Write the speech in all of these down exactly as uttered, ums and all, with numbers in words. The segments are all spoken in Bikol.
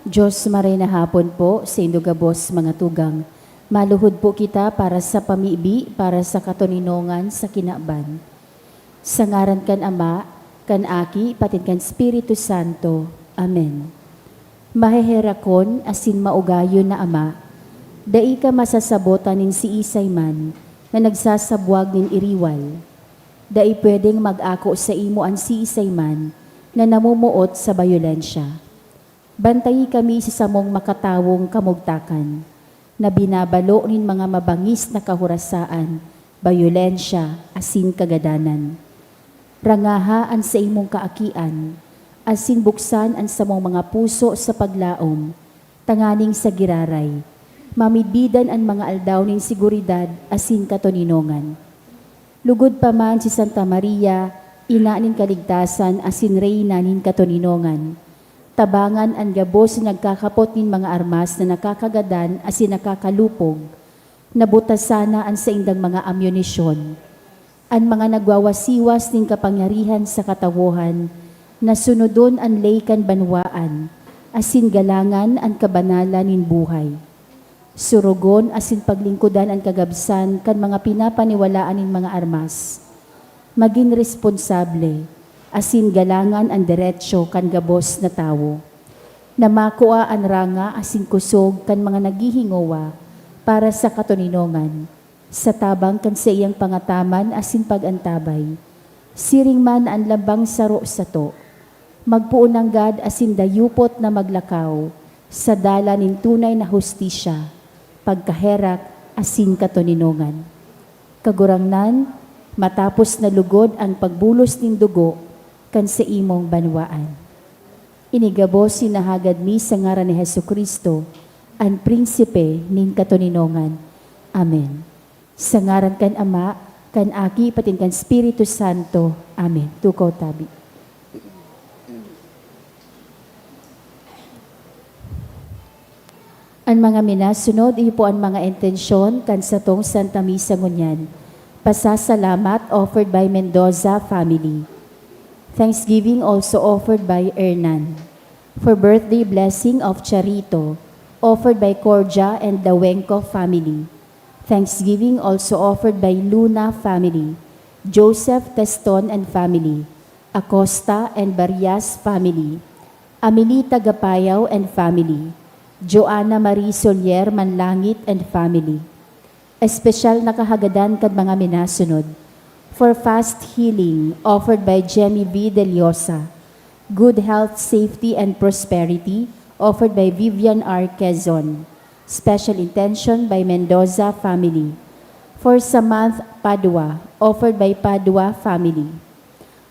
Diyos, maray na hapon po sa indo gabos, mga tugang. Maluhod po kita para sa pamibi, para sa katoninongan sa kinaban. Sa ngaran kan Ama, kan Aki, patin kan Espiritu Santo. Amen. Maheherakon asin maugayon na Ama, dai ka masasabotan nin siisay man na nagsasabwag nin iriwal. Dai pwedeng mag-ako saimo an siisay man na namumuot sa bayolensya. Bantayi kami sa samong makatawong kamugtakan, na binabalo nin mga mabangis na kahorasaan, bayolensya, asin kagadanan. Rangaha an saimong kaakian, asin buksan an samong mga puso sa paglaom, tanganing sa giraray, mamidbidan an mga aldaw nin seguridad asin katoninongan. Lugod pa man si Santa Maria, Ina nin Kaligtasan asin Reyna nin Katoninongan, tabangan an gabos na nagkakapot nin mga armas na nakakagadan asin nakakalupog, na butasan na an saindang mga amyunisyon. An mga nagwawasiwas nin kapangyarihan sa katawohan, na sunodon an ley kan banwaan, asin galangan an kabanalan nin buhay. Surugon asin paglingkodan an kagabsan kan mga pinapaniwalaan nin mga armas. Magin responsable, asin galangan an deretso kan gabos na tawo, na makua an ranga asin kusog kan mga naghihingowa para sa katoninongan, sa tabang kan saiyang pangataman asin pag-antabay. Siring man an lambang saro sato, magpoon nanggad asin dayupot na maglakaw sa dalan nin tunay na hustisya, pagkaherak, asin katoninongan. Kagurangnan, matapos na lugod an pagbulos nin dugo kan saimong banwaan. Ini gabos sinahagad mi sa ngaran ni Jesu-Cristo, an Prinsipe nin katoninongan. Amen. Sa ngaran kan Ama, kan Aki, patin kan Espiritu Santo. Amen. Tukaw tabi. An mga minasunod, iyo po an mga intensyon kan satong Santa Misa ngunyan. Pasasalamat offered by Mendoza family. Thanksgiving also offered by Hernan. For birthday blessing of Charito, offered by Cordia and Dawenco family. Thanksgiving also offered by Luna family, Joseph Teston and family, Acosta and Barias family, Amelita Gapayaw and family, Joanna Marie Solier Manlangit and family. Espesyal na kahagadan kan mga minasunod. For fast healing, offered by Jenny V. Deliosa. Good health, safety, and prosperity, offered by Vivian R. Quezon. Special intention by Mendoza family. For Samantha Padua, offered by Padua family.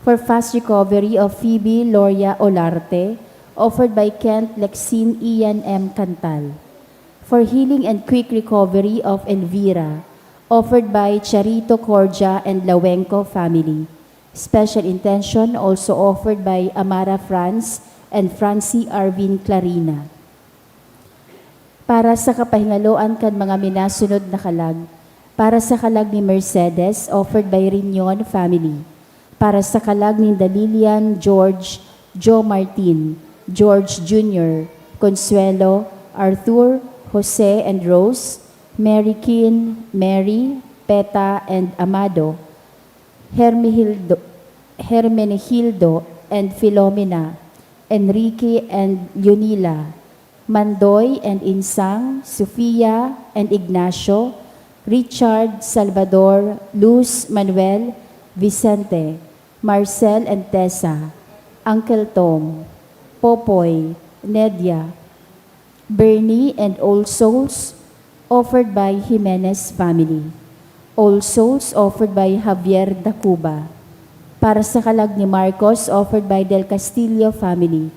For fast recovery of Phoebe Loria Olarte, offered by Kent Lexin Ian M. Cantal. For healing and quick recovery of Elvira, offered by Charito Cordia and Lawenco family. Special intention also offered by Amara Franz and Francie Arvin Clarina. Para sa kapahingaloan kan mga minasunod na kalag, para sa kalag ni Mercedes, offered by Rinion family. Para sa kalag ninda Lilian, George, Joe Martin, George Junior, Consuelo, Arthur, Jose and Rose, Mary Kin, Mary, Peta and Amado, Hermehildo, Hermenegildo and Filomena, Enrique and Leonila, Mandoy and Insang, Sofia and Ignacio, Richard, Salvador, Luz, Manuel, Vicente, Marcel and Tessa, Uncle Tom, Popoy, Nedia, Bernie and All Souls, offered by Jimenez family. All Souls, offered by Javier Dacuba. Para sa kalag ni Marcos, offered by Del Castillo family.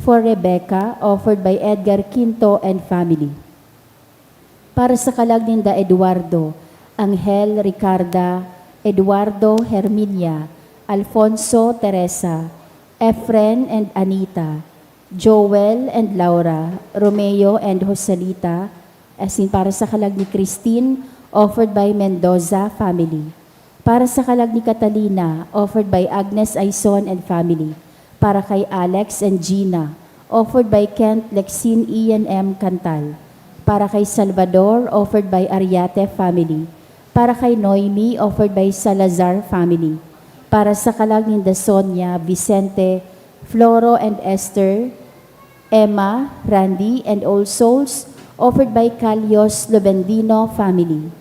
For Rebecca, offered by Edgar Quinto and family. Para sa kalag ninda Eduardo, Angel, Ricarda, Eduardo, Herminia, Alfonso, Teresa, Efren and Anita, Joel and Laura, Romeo and Joselita, asin para sa kalag ni Christine, offered by Mendoza family. Para sa kalag ni Catalina, offered by Agnes Aison and family. Para kay Alex and Gina, offered by Kent Lexin Ian M. Cantal. Para kay Salvador, offered by Ariate family. Para kay Noemi, offered by Salazar family. Para sa kalag ninda Sonia, Vicente, Floro and Esther, Emma, Randy, and all souls, offered by Calios Lubendino family.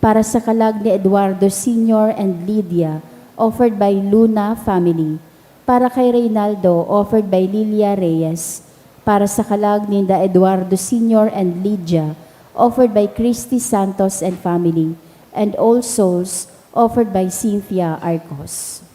Para sa kalag ni Eduardo Senior and Lydia, offered by Luna family. Para kay Reynaldo, offered by Lilia Reyes. Para sa kalag ninda Eduardo Senior and Lydia, offered by Christy Santos and family. And all souls, offered by Cynthia Arcos.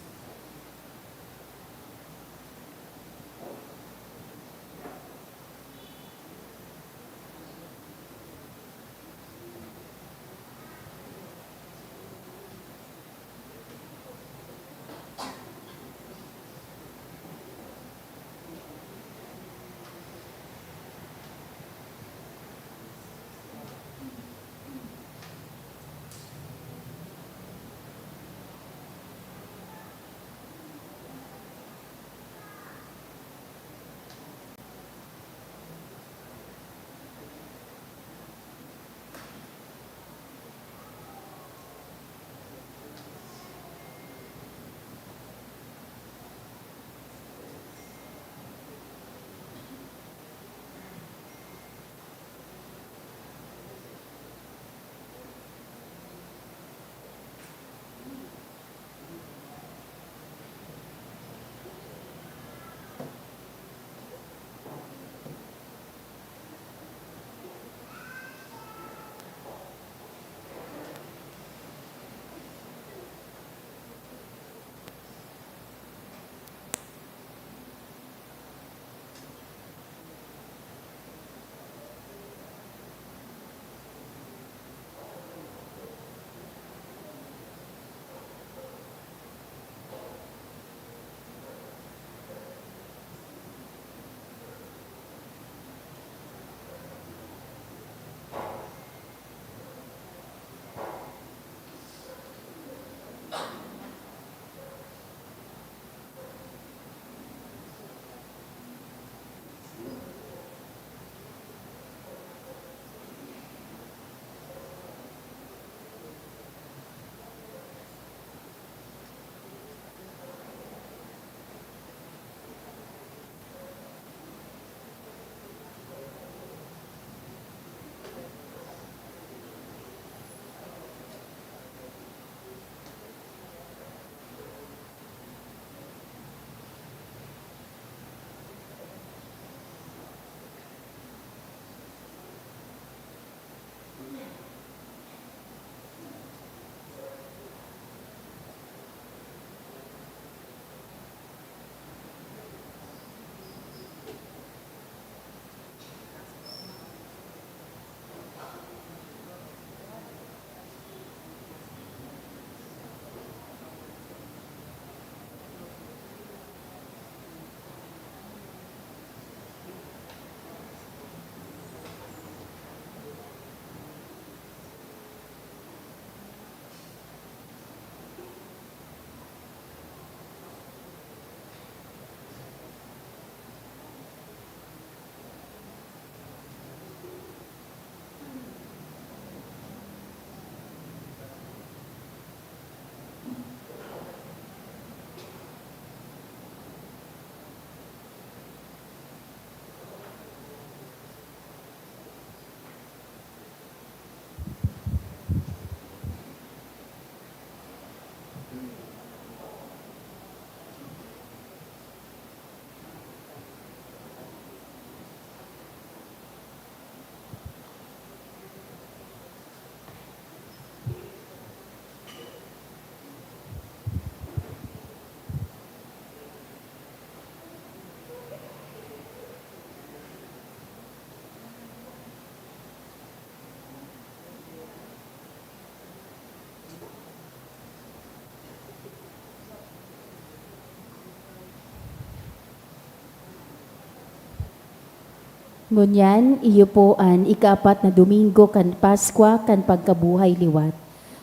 Ngunyan, iyo po an ikaapat na Domingo kan Paskwa kan pagkabuhay liwat.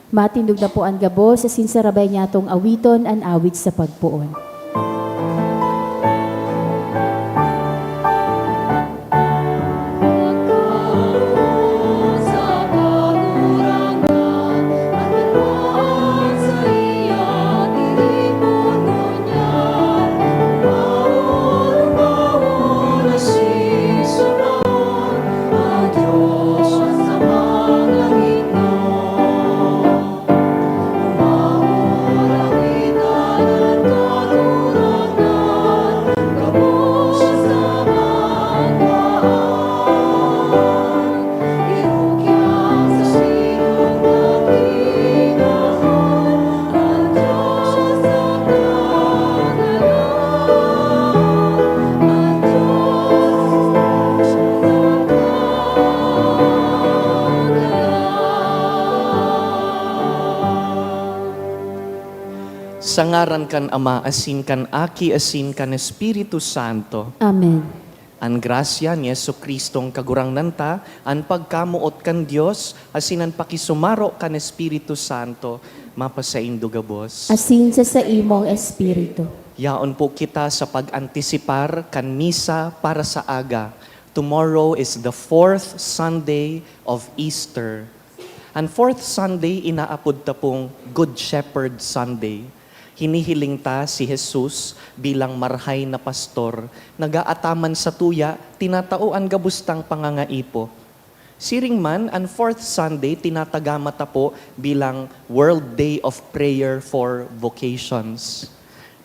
Matindog na po an gabos, asin sarabay niyatong awiton an awit sa pagpoon. Sa ngaran kan Ama, asin kan Aki, asin kan Espiritu Santo. Amen. An grasya ni Jesu-Cristong Kagurangnan ta, an pagkamoot kan Dios, asin an pakisumaro kan Espiritu Santo, mapasaindo gabos. Asin sa saimong espiritu. Yaon po kita sa pag-antisipar kan misa para sa aga. Tomorrow is the fourth Sunday of Easter. An fourth Sunday, inaapod ta pong Good Shepherd Sunday. Hinihiling ta si Jesus bilang marhay na pastor, nag-aataman satuya, tinatao an gabos tang pangangaipo. Siring man, an fourth Sunday, tinatagama ta po bilang World Day of Prayer for Vocations.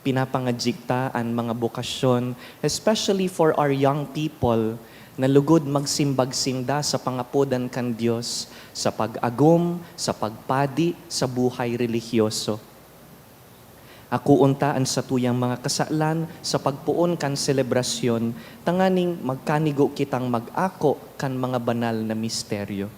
Pinapangadjig ta an mga bokasyon, especially for our young people, na lugod magsimbag sinda sa pangapodan kan Dios, sa pag-agom, sa pagpadi, sa buhay relihiyoso. Akoon ta an satuyang mga kasalan sa pagpoon kan selebrasyon, tanganing magkanigo kitang mag-ako kan mga banal na misteryo.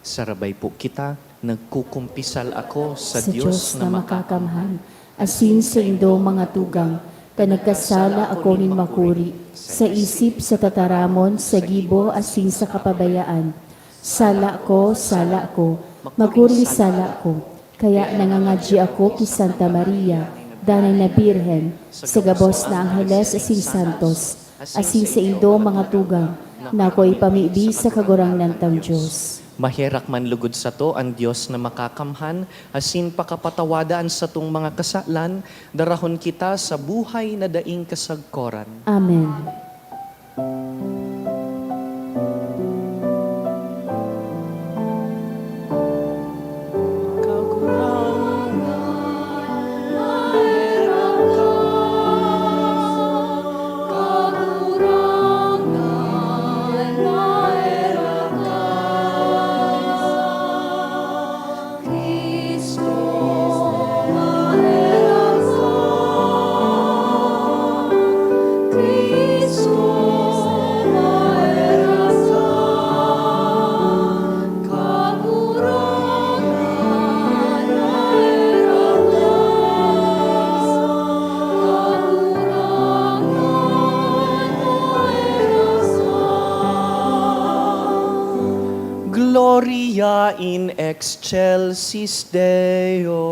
Sarabay po kita, nagkukumpisal ako sa Sa Dios Dios na na makakamhan, asin sa indong mga tugang, ta nagkasala ako nin makuri, sa isip, sa tataramon, sa gibo, asin sa kapabayaan. Sala ko, sala ko, makuring sala ko. Kaya nangangadyi ako ki Santa Maria, danay na Birhen, sa gabos na angheles asin santos, asin sa indong mga tugang, na ako ipamibi sa Kagurangnan tang Dios. Maherak man lugod sato an Dios na makakamhan, asin pakapatawada an satong mga kasalan, darahon kita sa buhay na daing kasagkoran. Amen. Gloria in excelsis Deo.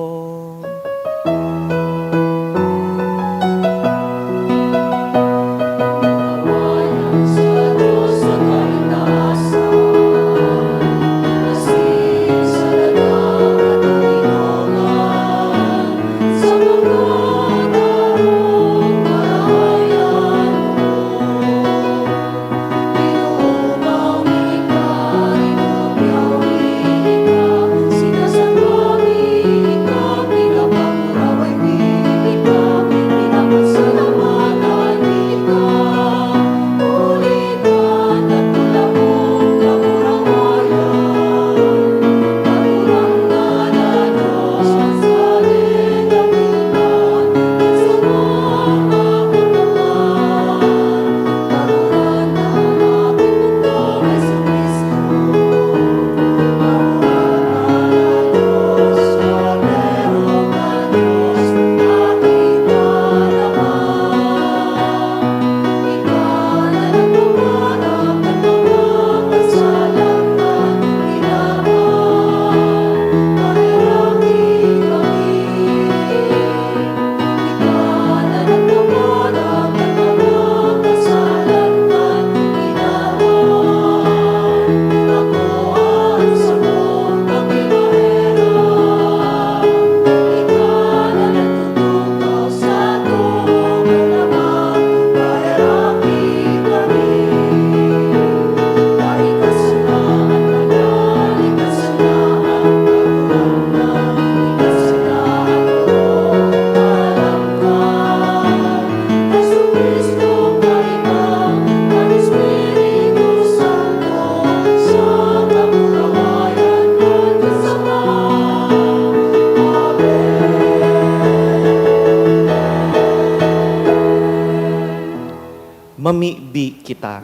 Mamibi kita.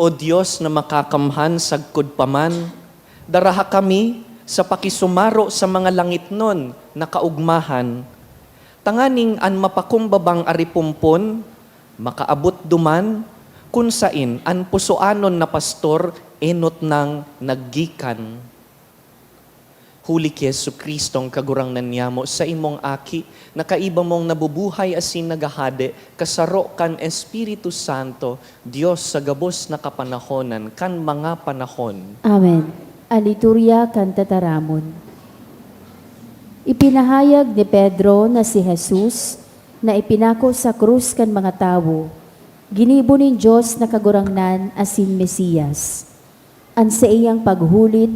O Dios na makakamhan sagkod pa man, daraha kami sa pakisumaro sa mga langitnon na kaugmahan, tanganing an mapakumbabang aripompon makaabot duman kun saen an pusoanon na pastor enot nang naggikan. Huli ki Jesu-Cristong Kagurangnan niyamo, saimong Aki, na kaiba mong nabubuhay asin naghahade, kasaro kan Espiritu Santo, Dios sa gabos na kapanahonan kan mga panahon. Amen. An Liturya kan Tataramon. Ipinahayag ni Pedro na si Jesus na ipinako sa krus kan mga tawo, ginibo nin Dios na Kagurangnan asin Mesias. An saiyang paghulit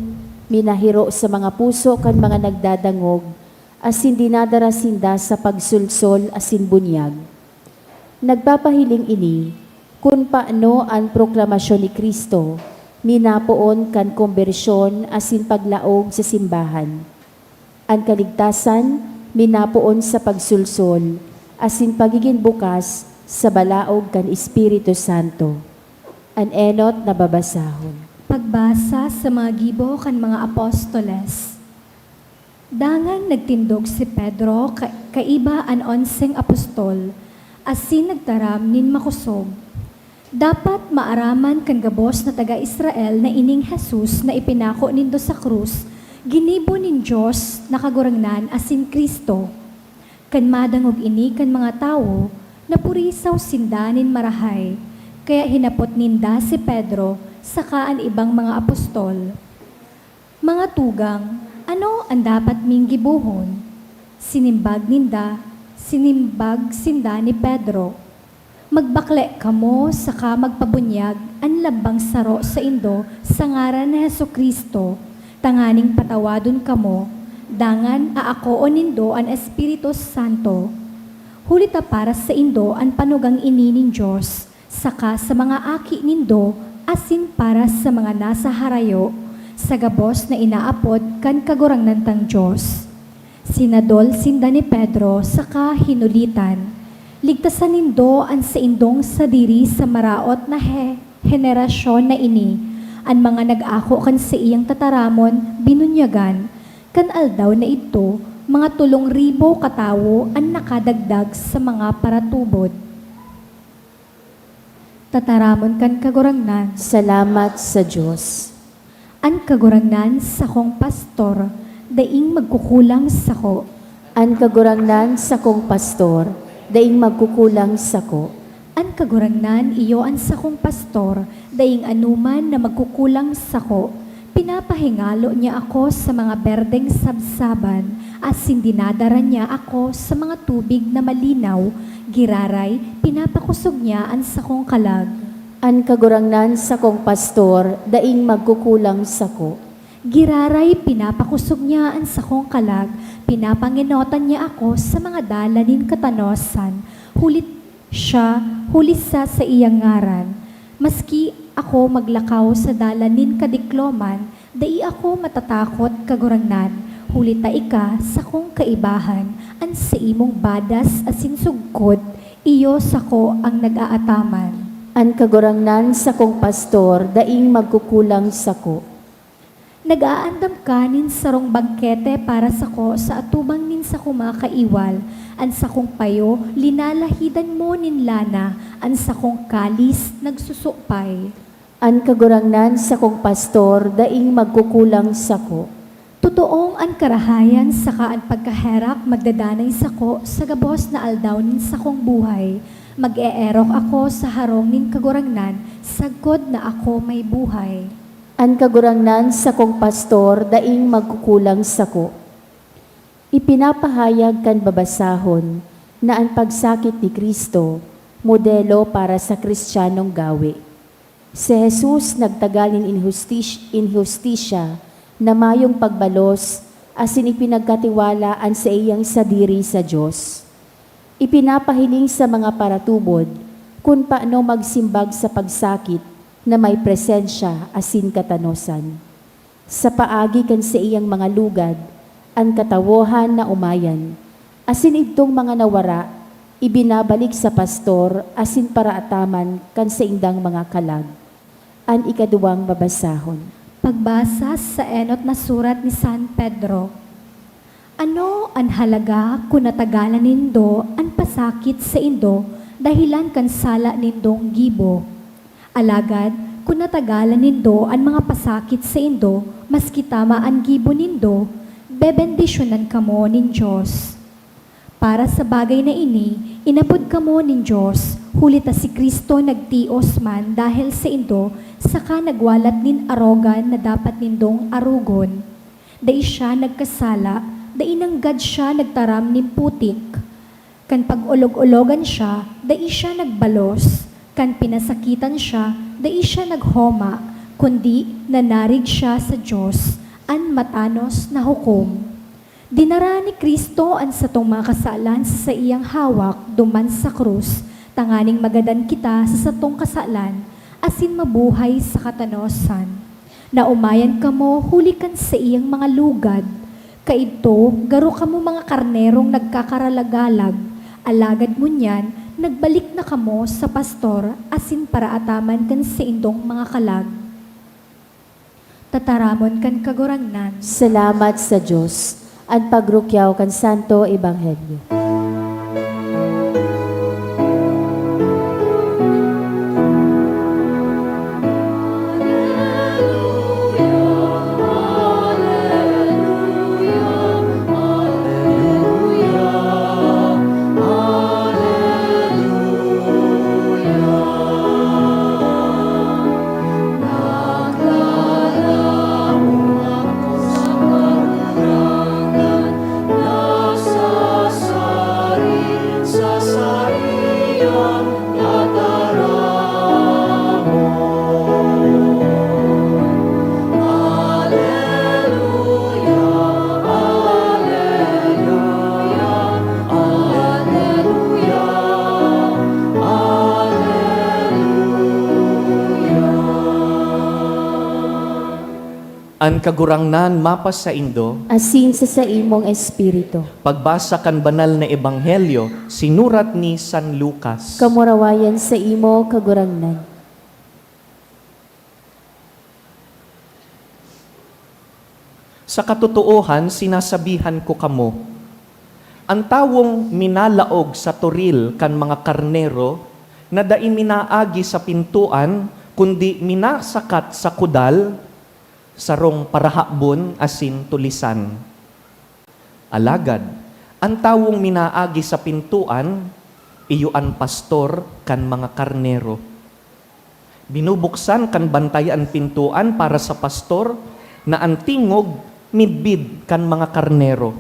minahiro sa mga puso kan mga nagdadangog asin dinadara sinda sa pagsulsol asin bunyag. Nagpapahiling ini kun paano an proklamasyon ni Cristo minapoon kan kombersyon asin paglaog sa simbahan. An kaligtasan minapoon sa pagsulsol asin pagigin bukas sa balaog kan Espiritu Santo. An enot na babasahon. Pagbasa sa mga gibo kan mga apostoles. Dangan nagtindog si Pedro ka-, kaiba an onseng apostol, asin nagtaram nin makosog, "Dapat maaraman kan gabos na taga Israel na ining Jesus na ipinako nindo sa krus, ginibo nin Dios na Kagurangnan asin Cristo." Kan madangog ini kan mga tawo, napurisaw sinda nin marahay, kaya hinapot ninda si Pedro saka an ibang mga apostol, "Mga tugang, ano an dapat ming gibohon?" Sinimbag ninda, sinimbag sinda ni Pedro, "Magbakle kamo saka magpabunyag an lambang saro saindo sa ngaran ni Jesu-Cristo, tanganing patawadon kamo, dangan aakoon nindo an Espiritu Santo. Huli ta para saindo an panugang ini nin Dios, saka sa mga aki nindo, asin para sa mga nasa harayo, sa gabos na inaapod kan Kagurangnan tang Dios." Sinadol sinda ni Pedro saka hinulitan, "Ligtasan nindo an saindong sadiri sa maraot na he-, henerasyon na ini." An mga nag-ako kan saiyang tataramon binunyagan. Kan aldaw na idto, mga tolong ribo katawo an nakadagdag sa mga paratubod. Tataramon kan Kagurangnan. Salamat sa Dios. An Kagurangnan sakong pastor, daing magkukulang sako. An Kagurangnan sakong pastor, daing magkukulang sako. An Kagurangnan iyo an sakong pastor, daing anoman na magkukulang sako. Pinapahingalo niya ako sa mga berdeng sabsaban, asin dinadara niya ako sa mga tubig na malinaw. Giraray, pinapakosog niya an sakong kalag. An Kagurangnan sakong pastor, daing magkukulang sako. Giraray, pinapakosog niya an sakong kalag, pinapangenotan niya ako sa mga dalan nin katanosan, huli siya, huli sa saiyang ngaran. Maski ako maglakaw sa dalan nin kadikloman, dai ako matatakot, Kagurangnan, huli ta ika sakong kaibahan, an saimong badas asin sugkod, iyo sako an nag-aataman. An Kagurangnan sakong pastor, daing magkukulang sako. Nag-aandam ka nin sarong bangkete para sako sa atubang nin sakong mga kaiwal, an sakong payo linalahidan mo nin lana, an sakong kalis nagsusupay. An Kagurangnan sakong pastor, daing magkukulang sako. Totoong an karahayan saka an pagkaherak magdadanay sako sa gabos na aldaw nin sakong buhay. Mag-eerok ako sa harong nin Kagurangnan sagkod na ako may buhay. An Kagurangnan sakong pastor, daing magkukulang sako. Ipinapahayag kan babasahon na an pagsakit ni Cristo, modelo para sa Cristianong gawe. Si Jesus nagtagal nin inhustis-, inhustisya na mayong pagbalos asin ipinagkatiwala an saiyang sadiri sa Dios. Ipinapahiling sa mga paratubod kun paano magsimbag sa pagsakit na may presensya asin katanosan. Sa paagi kan saiyang mga lugad, an katawohan naomayan, asin idtong mga nawara, ibinabalik sa pastor asin paraataman kan saindang mga kalag. An ikaduwang babasahon. Pagbasa sa enot na surat ni San Pedro. Ano an halaga kun natagalan nindo an pasakit saindo dahelan kan sala nindong gibo? Alagad kun natagalan nindo an mga pasakit saindo, maski tama an gibo nindo, bebendisyonan kamo nin Dios. Para sa bagay na ini, inapod kamo nin Dios, huli ta si Cristo nagtios man dahel saindo saka nagwalat nin arogan na dapat nindong arogon. Dai siya nagkasala, dai nanggad siya nagtaram nin putik. Kan pag-olog-ologan siya, dai siya nagbalos. Kan pinasakitan siya, dai siya naghoma, kundi nanarig siya sa Dios, an matanos na hukom. Dinara ni Cristo an satong mga kasalan sa saiyang hawak duman sa krus, tanganing magadan kita sa satong kasalan asin mabuhay sa katanosan. Naomayan kamo huli kan saiyang mga lugad. Kaidto, garo kamo mga karnerong nagkakaralagalag, alagad ngunyan, nagbalik na kamo sa pastor asin paraataman kan saindong mga kalag. Tataramon kan Kagurangnan. Salamat sa Dios. An pagrukyaw kan Santo Ebanghelyo. An Kagurangnan mapasaindo. Asin sa saimong espiritu. Pagbasa kan Banal na Ebanghelyo sinurat ni San Lucas. Kamurawayan saimo, Kagurangnan. Sa katotoohan, sinasabihan ko kamo, an tawong minalaog sa toril kan mga karnero na dai minaagi sa pintoan, kundi minasakat sa kudal, sarong parahabon asin tulisan. Alagad, an tawong minaagi sa pintoan, iyo an pastor kan mga karnero. Binubuksan kan bantay an pintoan para sa pastor na an tingog midbid kan mga karnero.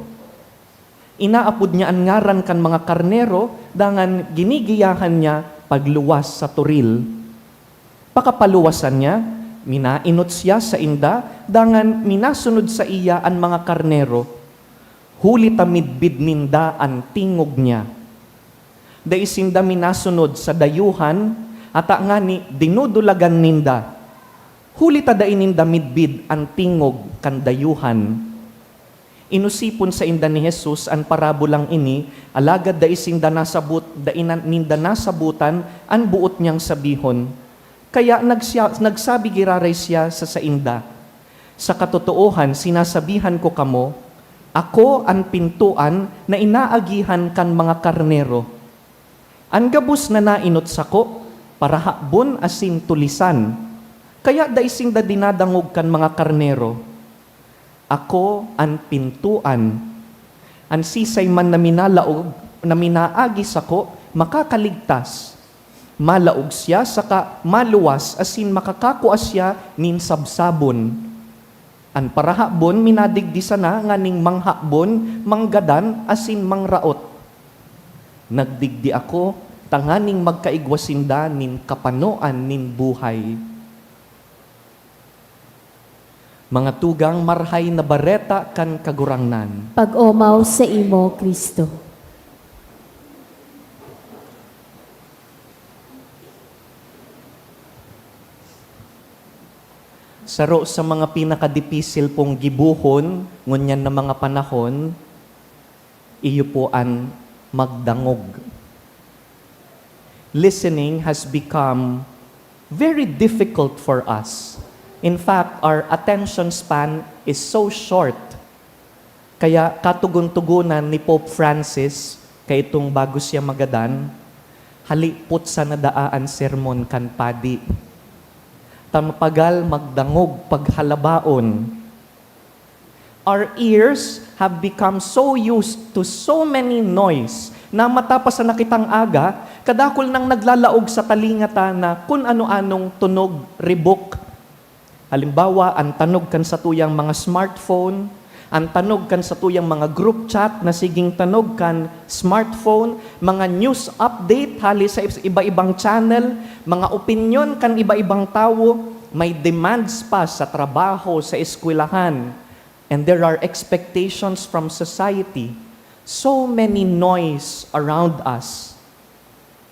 Inaapod niya an ngaran kan mga karnero, dangan ginigiyahan niya pagluwas sa toril. Pakapaluwasan niya, minaenot siya sainda, dangan minasunod saiya an mga karnero, huli ta midbid ninda an tingog niya. Dai sinda minasunod sa dayuhan, ata ngani dinudulagan ninda, huli ta dai ninda midbid an tingog kan dayuhan. Inosipon sainda ni Jesus an parabolang ini, alagad dai sinda nasabot, dai na, ninda nasabotan an boot niyang sabihon. Kaya nagsya-, nagsabi giraray siya sa sainda, "Sa katotoohan, sinasabihan ko kamo, ako an pintoan na inaagihan kan mga karnero. An gabos na naenot sako, parahabon asin tulisan, kaya dai sinda dinadangog kan mga karnero. Ako an pintoan. An siisay man na minalaog, na minaagi sako, makakaligtas. Malaog siya saka maluwas asin makakakua siya nin sabsabon. An parahabon minadigdi sana nganing manghabon, manggadan, asin mangraot. Nagdigdi ako tanganing magkaigwa sinda nin kapanoan nin buhay." Mga tugang, Marahay na Bareta kan Kagurangnan. Pag-omaw saimo, Cristo. Saro sa mga pinakadipisil pong gibohon ngunyan na mga panahon, iyo po an magdangog. Listening has become very difficult for us. In fact, our attention span is so short. Kaya katogon-togonan ni Pope Francis, kaitong bago siya magadan, halipot sana daa an sermon kan padi. Ta mapagal magdangog paghalabaon. Our ears have become so used to so many noise na matapos na kitang aga, kadakul nang naglalaog sa talinga ta na kun ano-anong tunog, ribok. Halimbawa, an tanog kan satuyang mga smartphone, an tanog kan satuyang mga group chat na siging tanog kan smartphone, mga news update hali sa is-, iba-ibang channel, mga opinyon kan iba-ibang tawo, may demands pa sa trabaho, sa eskwelahan, and there are expectations from society. So many noise around us.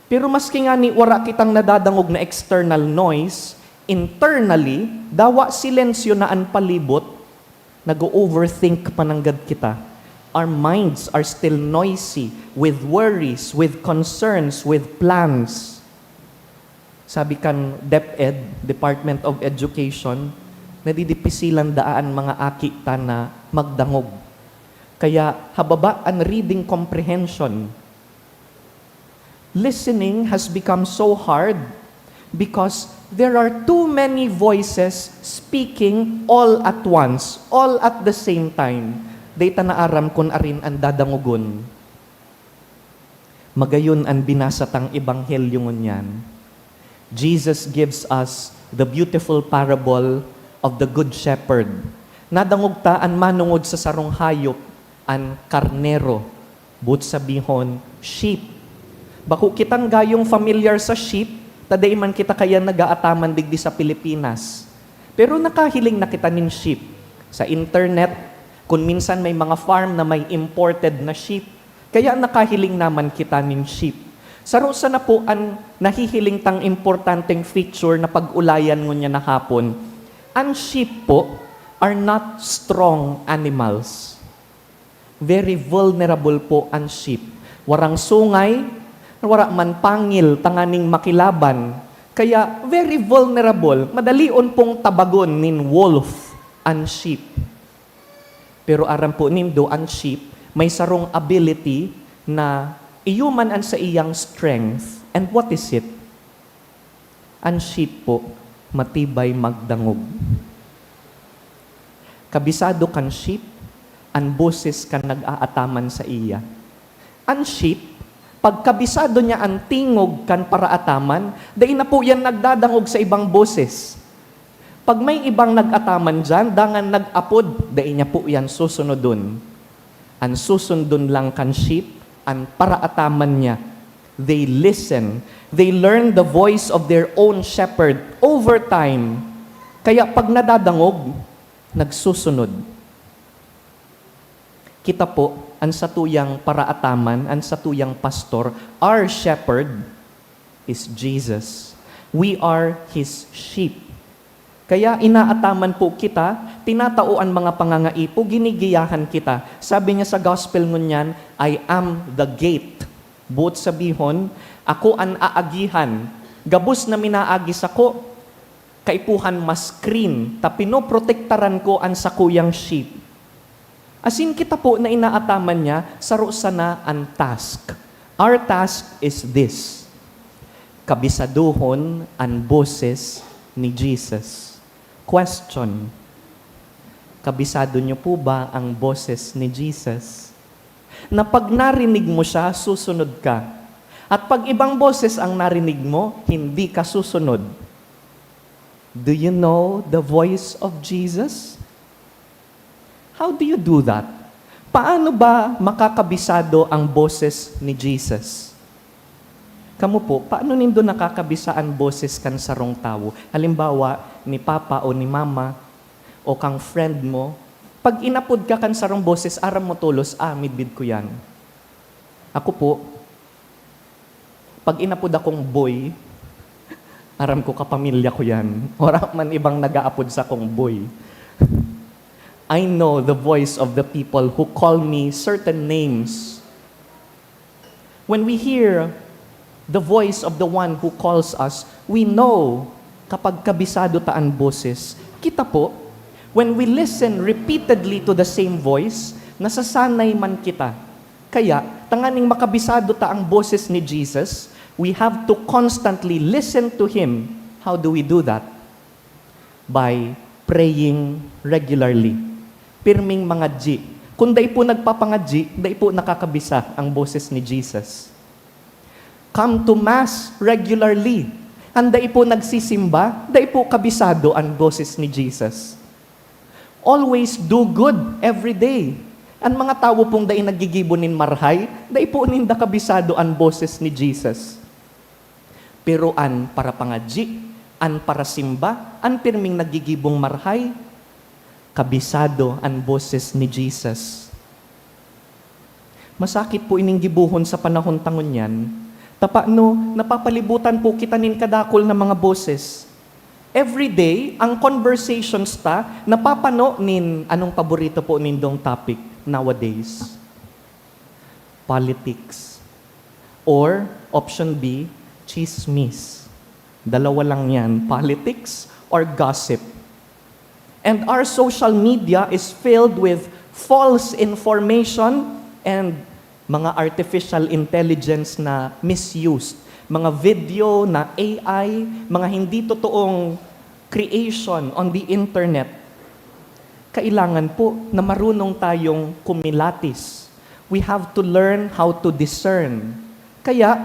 Pero maski ngani wara kitang nadadangog na external noise, internally, dawa silensyo na an palibot, nag-o-overthink pa nanggad kita. Our minds are still noisy with worries, with concerns, with plans. Sabi kan DepEd, Department of Education, nadidipisilan daa an mga aki ta na magdangog. Kaya hababa an reading comprehension. Listening has become so hard because there are too many voices speaking all at once, all at the same time. Dai ta na aram kun arin an dadangogon. Magayon an binasa tang ebanghelyo ngunyan. Jesus gives us the beautiful parable of the Good Shepherd. Nadangog ta an manongod sa sarong hayop, an karnero, boot sabihon, sheep. Bako kitang gayong familiar sa sheep, ta dai man kita kaya nag-aataman digdi sa Pilipinas. Pero nakahiling na kita nin sheep. Sa internet, kun minsan may mga farm na may imported na sheep, kaya nakahiling naman kita nin sheep. Saro sana po an nahihiling tang importanteng feature na pag-ulayan ngunyan na hapon. An sheep po are not strong animals. Very vulnerable po an sheep. Warang sungay, wara man pangil tanganing makilaban. Kaya very vulnerable, madalion pong tabagon nin wolf an sheep. Pero aram po nindo, an sheep may sarong ability na iyo man an saiyang strength. And what is it? An sheep po, matibay magdangog. Kabisado kan sheep an boses kan nag-aataman saiya. An sheep, pag kabisado niya an tingog kan paraataman, dai na po yan nagdadangog sa ibang boses. Pag may ibang nag-ataman diyan, dangan nag-apod, dai niya po yan susunodon. An susundon lang kan sheep, an paraataman niya. They listen. They learn the voice of their own shepherd over time. Kaya pag nadadangog, nagsusunod. Kita po, an satuyang paraataman, an satuyang pastor, our shepherd, is Jesus. We are His sheep. Kaya inaataman po kita, tinatao an mga pangangaipo, ginigiyahan kita. Sabi niya sa gospel ngunyan, "I am the gate." Boot sabihon, ako an aagihan. Gabos na minaagi sako, kaipuhan mas green, ta pinoprotektaran ko an sakuyang sheep. Asin kita po na inaataman niya, saro sana an task. Our task is this: kabisaduhon an boses ni Jesus. Question: kabisado niyo po ba ang boses ni Jesus? Na pag narinig mo siya, susunod ka. At pag ibang boses ang narinig mo, hindi ka susunod. Do you know the voice of Jesus? How do you do that? Paano ba makakabisado ang boses ni Jesus? Kamo po, paano nindo nakakabisa an boses kan sarong tawo? Halimbawa, ni papa o ni mama, o kang friend mo, pag inapod ka kan sarong boses, aram mo tolos, "Ah, midbid ko yan." Ako po, pag inapod akong boy, aram ko kapamilya ko yan. Wala man ibang nag-aapod sa akong boy. I know the voice of the people who call me certain names. When we hear the voice of the one who calls us, we know Kapag kabisado ta an boses, kita po, when we listen repeatedly to the same voice, nasasanay man kita. Kaya, tanganing makabisado ta ang boses ni Jesus, we have to constantly listen to Him. How do we do that? By praying regularly. Pirming mangadyi. Kung dai po nagpapangadyi, dai po nakakabisa ang boses ni Jesus. Come to Mass regularly. An dai po nagsisimba, dai po kabisado an boses ni Jesus. Always do good every day. An mga tawo pong dai naggigibo nin marhay, dai po ninda kabisado an boses ni Jesus. Pero an parapangadyi, an parasimba, an pirming naggigibong marhay, kabisado an boses ni Jesus. Masakit po ining gibohon sa panahon ta ngunyan. Tapano, napapalibutan po kita nin kadakul na mga boses. Every day, ang conversations ta, napapano nin anong paborito po nindong topic nowadays? Politics. Or, option B, chismis. Dalawa lang yan, politics or gossip. And our social media is filled with false information and mga artificial intelligence na misused. Mga video na A I, mga hindi totoong creation on the internet. Kailangan po na marunong tayong kumilatis. We have to learn how to discern. Kaya,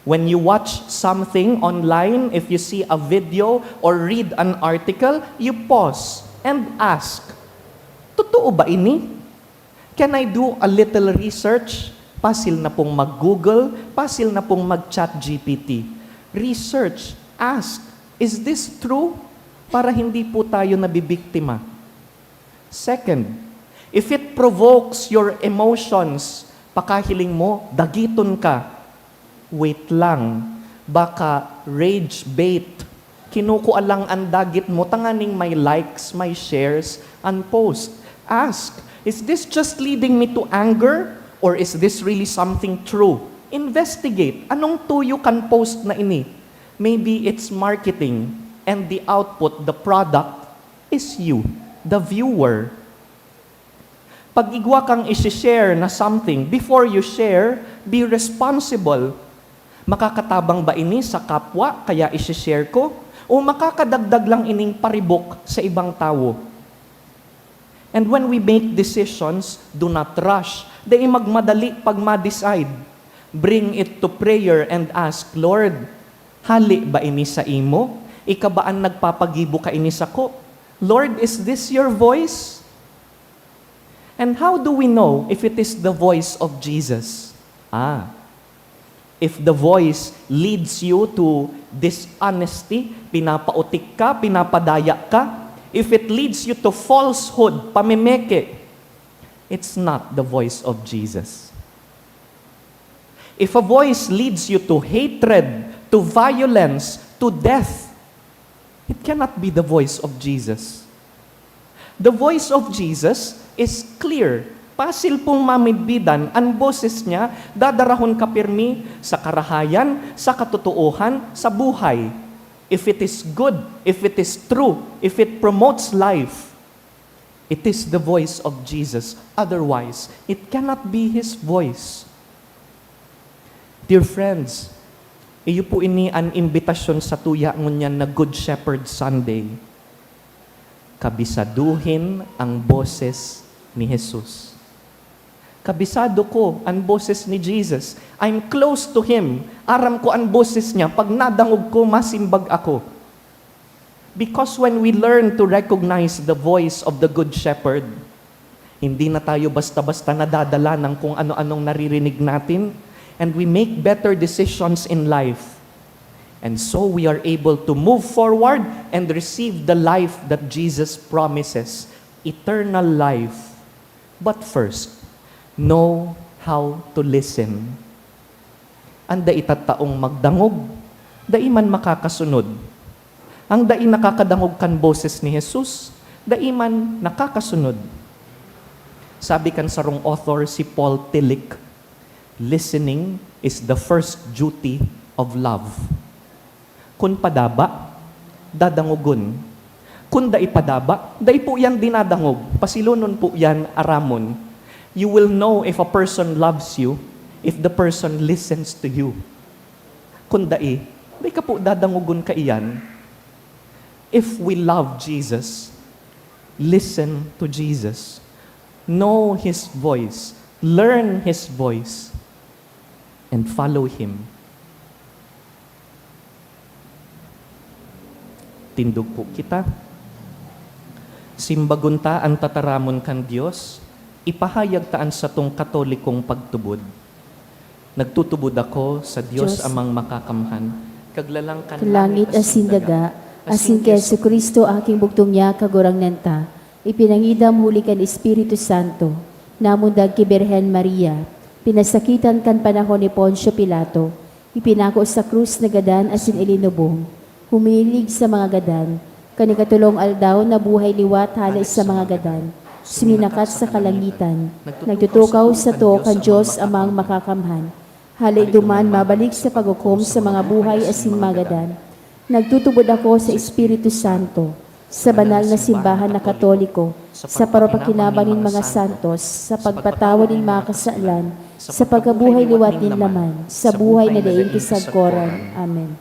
when you watch something online, if you see a video or read an article, you pause and ask, "Totoo ba ini? Can I do a little research?" Pasil na pong mag-Google, pasil na pong mag-Chat G P T. Research, ask, "Is this true?" Para hindi po tayo nabibiktima. Second, if it provokes your emotions, pakahiling mo, dagiton ka. Wait lang, baka rage bait. Kinukua lang an dagit mo tanganing may likes, may shares, an post. Ask, "Is this just leading me to anger? Or is this really something true?" Investigate, anong tuyo kan post na ini? Maybe it's marketing, and the output, the product, is you, the viewer. Pag igwa kang isi-share na something, before you share, be responsible. Makakatabang ba ini sa kapwa kaya isi-share ko? O makakadagdag lang ining paribok sa ibang tawo? And when we make decisions, do not rush. Dai magmadali pag ma-decide. Bring it to prayer and ask, "Lord, hali ba ini sa imo? Ika ba an nagpapagibo kaini sako? Lord, is this your voice?" And how do we know if it is the voice of Jesus? Ah, if the voice leads you to dishonesty, pinapaotik ka, pinapadaya ka, if it leads you to falsehood, pamemeke, it's not the voice of Jesus. If a voice leads you to hatred, to violence, to death, it cannot be the voice of Jesus. The voice of Jesus is clear. Pasil pong mamidbidan, an boses niya dadarahon ka pirmi sa karahayan, sa katotoohan, sa buhay. If it is good, if it is true, if it promotes life, it is the voice of Jesus. Otherwise, it cannot be His voice. Dear friends, iyo po ini an imbitasyon sa tuya ngunyan na Good Shepherd Sunday. Kabisaduhin ang boses ni Jesus. Kabisado ko an boses ni Jesus. I'm close to Him. Aram ko an boses niya. Pag nadangog ko, masimbag ako. Because when we learn to recognize the voice of the Good Shepherd, hindi na tayo basta-basta nadadala ng kung ano-anong naririnig natin, and we make better decisions in life. And so we are able to move forward and receive the life that Jesus promises, eternal life. But first, know how to listen. An dai tattaong magdangog, dai man makakasunod. Ang dai nakakadangog kan boses ni Jesus, dai man nakakasunod. Sabi kan sarong author, si Paul Tillich, "Listening is the first duty of love." Kun padaba, dadangogon. Kun dai padaba, dai po yan dinadangog. Pasilonon po yan, aramon. You will know if a person loves you if the person listens to you. Kun dai, dai ka po dadangogon kaiyan. If we love Jesus, listen to Jesus. Know His voice. Learn His voice. And follow Him. Tindog po kita. Simbagon ta an tataramon kan Dios, ipahayag ta an satong Katolikong pagtubod. Nagtutubod ako sa Dios Dios. Amang Makakamhan, kaglalang kan Kan langit asin daga, asin ki Jesu-Cristo aking bugtong niya, Kagurangnan ta, ipinangidam huli kan Espiritu Santo, namundag ki Birhen Maria, pinasakitan kan panahon ni Poncio Pilato, ipinako sa krus, nagadan asin ilinubong, humilig sa mga gadan, kan ikatolong aldaw nabuhay liwat hale sa mga gadan, suminakat sa kalangitan, nagtutukaw sato kan Dios amang Makakamhan. Hale duman mabalik sa paghukom sa mga buhay asin mga gadan. Nagtutubod ako sa Espiritu Santo, sa banal na simbahan na Katoliko, sa paropakinabang nin mga santos, sa pagpatawad nin mga kasalan, sa pagkabuhay liwat nin laman, sa buhay na daing kisagkoran. Amen.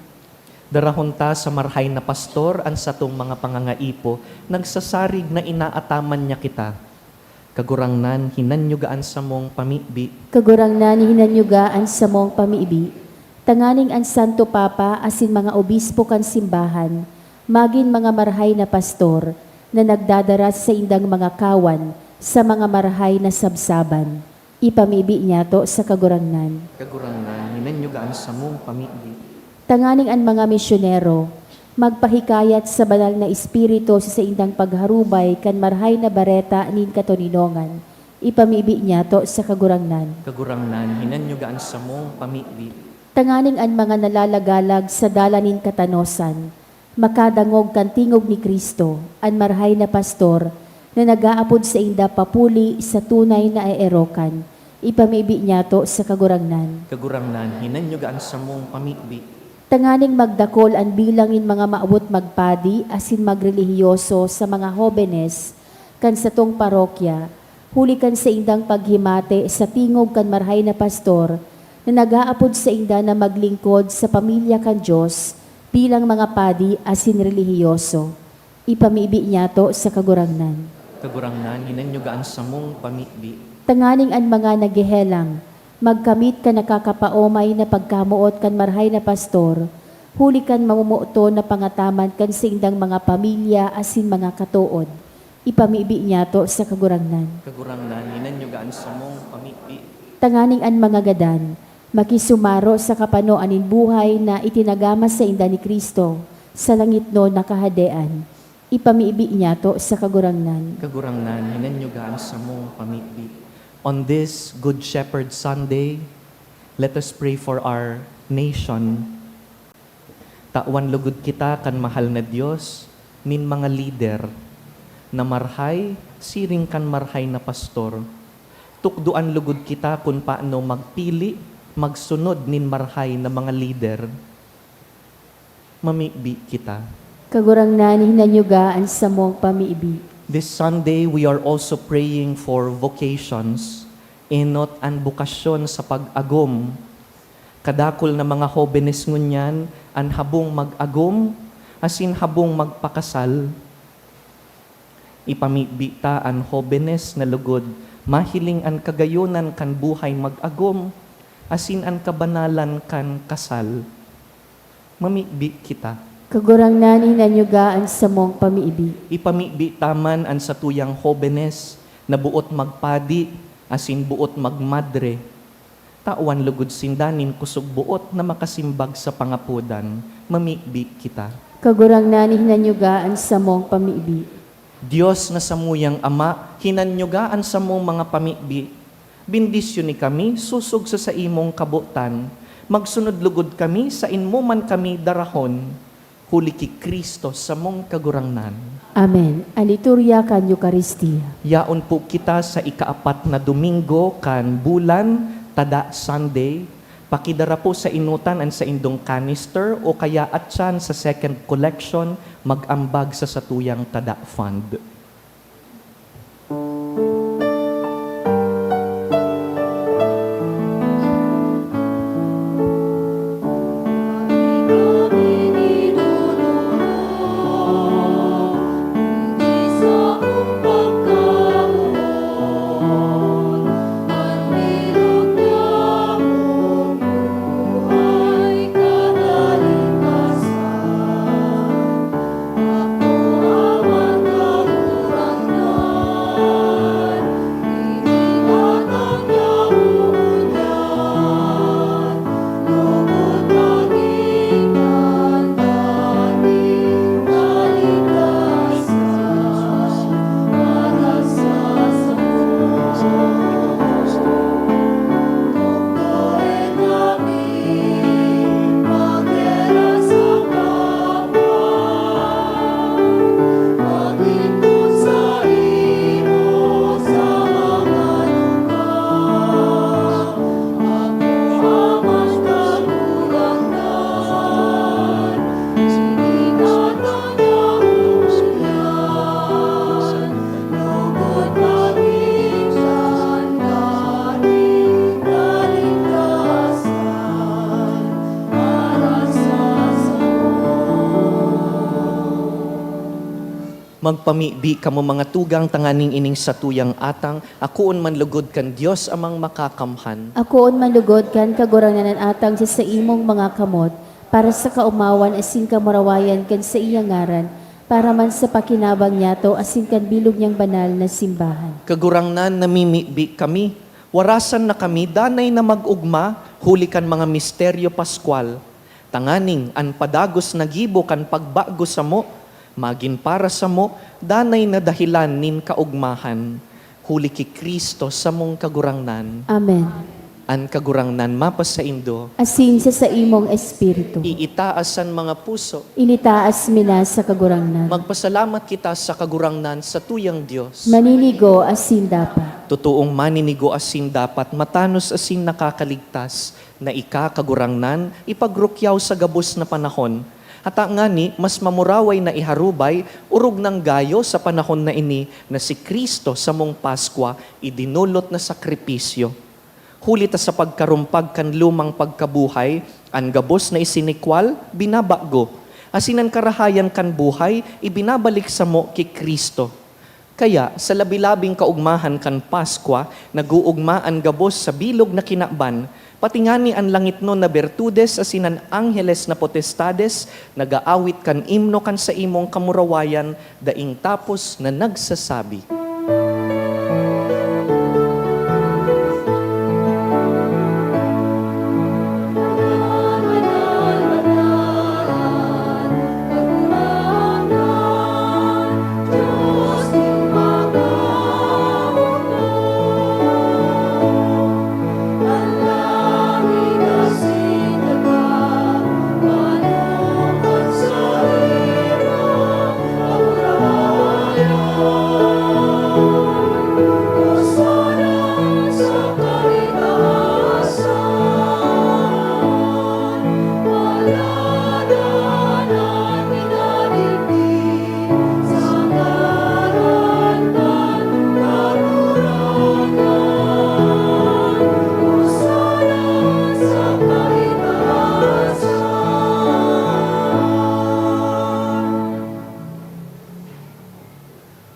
Darahon ta sa marhay na pastor an satong mga pangangaipo, nagsasarig na inaataman niya kita. Kagurangnan, hinanyuga an samong pamibi. Kagurangnan, hinanyuga an samong pamibi. Tanganing an Santo Papa asin mga obispo kan simbahan magin mga marhay na pastor na nagdadara sa saindang mga kawan sa mga marhay na sabsaban. Ipamibi niyato sa Kagurangnan. Kagurangnan, hinanyuga an samong pamibi. Tanganing an mga misyonero magpahikayat sa Banal na Espiritu sa saindang pagharubay kan Marhay na Bareta nin katoninongan. Ipamibi niyato sa Kagurangnan. Kagurangnan, hinanyuga an samong pamibi. Tanganing an mga nalalagalag sa dalan nin katanosan makadangog kan tingog ni Cristo, an marhay na pastor, na nag-aapod sainda papuli sa tunay na eerokan. Ipamibi niyato sa Kagurangnan. Kagurangnan, hinanyuga an samong pamibi. Tanganing magdakol an bilang nin mga mawot magpadi asin magrelihiyoso sa mga hobenes kan satong parokya, huli kan saindang paghimate sa tingog kan marhay na pastor na nag-aapod sainda na maglingkod sa pamilya kan Dios bilang mga padi asin relihiyoso. Ipamibi niyato sa Kagurangnan. Kagurangnan, hinanyuga an samong pamibi. Tanganing an mga naghehelang magkamit kan nakakapaomay na pagkamoot kan marhay na pastor, huli kan mamomoton na pangataman kan saindang mga pamilya asin mga katood. Ipamibi niyato sa Kagurangnan. Kagurangnan, hinanyuga an samong pamibi. Tanganing an mga gadan makisumaro sa kapanoan nin buhay na itinagama sainda ni Cristo sa langitnon na Kahadean. Ipamibi niyato sa Kagurangnan. Kagurangnan, hinanyuga an samong pamibi. On this Good Shepherd Sunday, let us pray for our nation. Tawan lugod kita kan mahal na Dios nin mga lider na marhay siring kan marhay na pastor. Tukdoan lugod kita kun paano magpili, magsunod nin marhay na mga lider. Mamibi kita. Kagurangnan, hinanyuga an samong pamibi. This Sunday, we are also praying for vocations, enot an bokasyon sa pag-agom. Kadakul na mga hobenes ngunyan an habong mag-agom asin habong magpakasal. Ipamibi ta an hobenes na lugod mahiling an kagayonan kan buhay mag-agom asin an kabanalan kan kasal. Mamibi kita. Kagurangnan, hinanyuga an samong pamibi. Ipamibi ta man an satuyang hobenes na boot magpadi asin boot magmadre. Tawan lugod sinda nin kusog boot na makasimbag sa pangapodan. Mamibi kita. Kagurangnan, hinanyuga an samong pamibi. Dios na samuyang Ama, hinanyuga an samong mga pamibi. Bendisyoni kami sosog sa saimong kabotan. Magsunod lugod kami saen mo man kami darahon. Huli ki Cristo samong Kagurangnan. Amen. An liturya kan Eukaristia. Yaon po kita sa ikaapat na Domingo kan bulan, tada Sunday. Pakidara po sa enotan an saindong canister o kaya atyan sa second collection Mag-ambag sa satuyang Tada Fund. Magpamibi kamo, mga tugang, tanganing ining satuyang atang akoon man lugod kan Dios Amang Makakamhan. Akoon man lugod kan Kagurangnan an atang sa saimong mga kamot, para sa kaomawan asin kamurawayan kan saiyang ngaran, para man sa pakinabang niyato asin kan bilog niyang banal na simbahan. Kagurangnan, namimibi kami. Warasan na kami danay na mag-ogma huli kan mga misteryo paskwal, tanganing an padagos na gibo kan pagbago samo magin para samo danay na dahelan nin kaogmahan, huli ki Cristo samong Kagurangnan. Amen. An Kagurangnan mapasaindo. Asin sa saimong espiritu. Iitaas an mga puso. Initaas mi na sa Kagurangnan. Magpasalamat kita sa Kagurangnan, satuyang Dios. Maninigo asin dapat. Totoong maninigo asin dapat, matanos asin nakakaligtas, na ika, Kagurangnan, ipagrukyaw sa gabos na panahon. Ata ngani, mas mamuraway na iharubay, orog nang gayo sa panahon na ini, na si Cristo samong Paskwa, idinolot na sakripisyo. Huli ta sa pagkarumpag kan lumang pagkabuhay, an gabos na isinikwal, binabago, asin an karahayan kan buhay, ibinabalik samo ki Cristo. Kaya, sa labi-labing kaogmahan kan Paskwa, nag-oogma an gabos sa bilog na kinaban, pati ngani an langitnon na bertudes asin an angheles na potestades nag-aawit kan imno kan saimong kamurawayan, daing tapos na nagsasabi.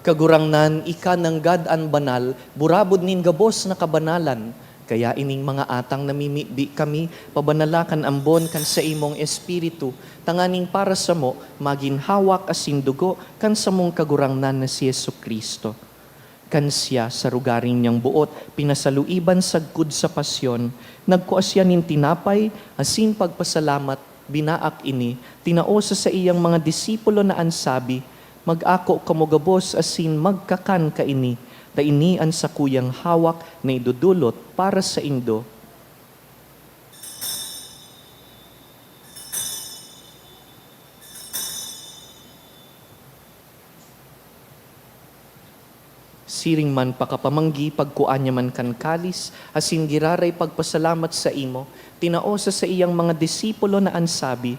Kagurangnan, ika nanggad an banal, burabod nin gabos na kabanalan. Kaya ining mga atang namimibi kami, pabanala kan ambon kan saimong Espiritu, tanganing para samo magin hawak asin dugo kan samong Kagurangnan na si Jesu-Cristo. Kan siya, sa rugaring niyang boot, pinasaluiban sagkod sa pasyon, nagkua siya nin tinapay asin pagpasalamat, binaak ini, tinao sa saiyang mga disipulo na an sabi, "Mag-ako kamo gabos asin magkakan kaini, ta ini an sakuyang hawak na idodolot para saindo." Siring man pakapamanggi, pagkua niya man kan kalis, asin giraray pagpasalamat saimo, tinao sa saiyang mga disipulo na an sabi,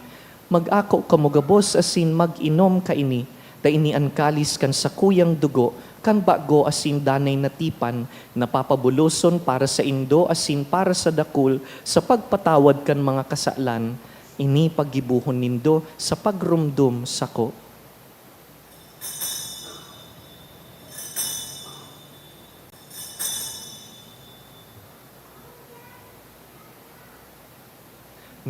Mag-ako kamo gabos asin mag-inom kaini, ta ini an kalis kan sakuyang dugo kan bago asin danay na tipan, na papabuloson para saindo asin para sa dakul sa pagpatawad kan mga kasalan. Ini paggibohon nindo sa pagromdom sako.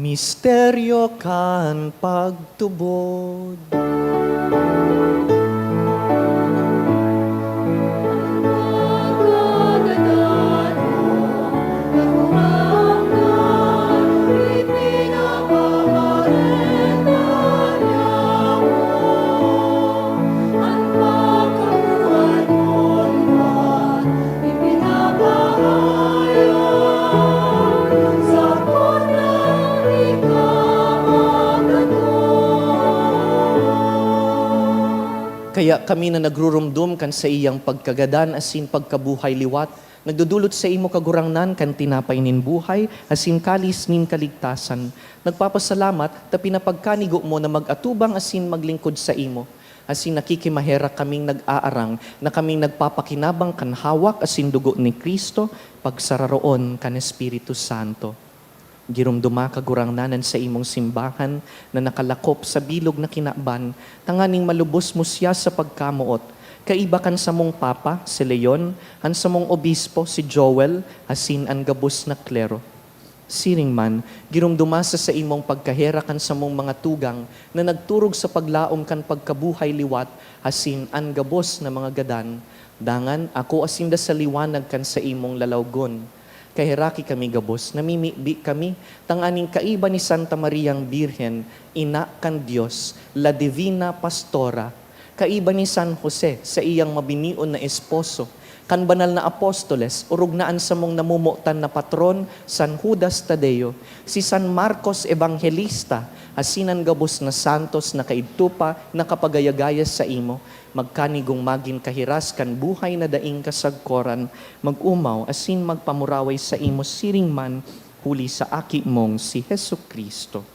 Misteryo kan pagtubod. Kaya kami na nagruromdom kan saiyang pagkagadan asin pagkabuhay liwat, nagdodolot saimo, Kagurangnan, kan tinapay nin buhay asin kalis nin kaligtasan. Nagpapasalamat ta pinapagkanigo mo na mag-atubang asin maglingkod saimo. Asin nakikimaherak kaming nag-aarang na kaming nagpapakinabang kan hawak asin dugo ni Cristo, pagsararoon kan Espiritu Santo. Giromdoma, Kagurangnan, an saimong simbahan na nakalakop sa bilog na kinaban, tanganing malubos mo siya sa pagkamoot, kaiba kan samong Papa, si Leon, an samong Obispo, si Joel, asin an gabos na klero. Siring man, giromdoma sa saimong pagkaherak an samong mga tugang na nagturog sa paglaom kan pagkabuhay liwat asin an gabos na mga gadan. Dangan ako asin da sa liwanag kan saimong lalawgon. Kaheraki kami gabos, namimibi kami, tanganing kaiba ni Santa Mariang Birhen, Ina kan Dios, La Divina Pastora, kaiba ni San Jose, saiyang mabinion na esposo, kan banal na apostoles, orog na an samong namomotan na patron, San Judas Tadeo, si San Marcos Evangelista, asin an gabos na santos na kaidto pa nakapagayagaya saimo, magkanigong magin kahiras kan buhay na daing kasagkoran, mag-omaw asin magpamuraway saimo siring man huli sa Aki mong si Jesu-Cristo.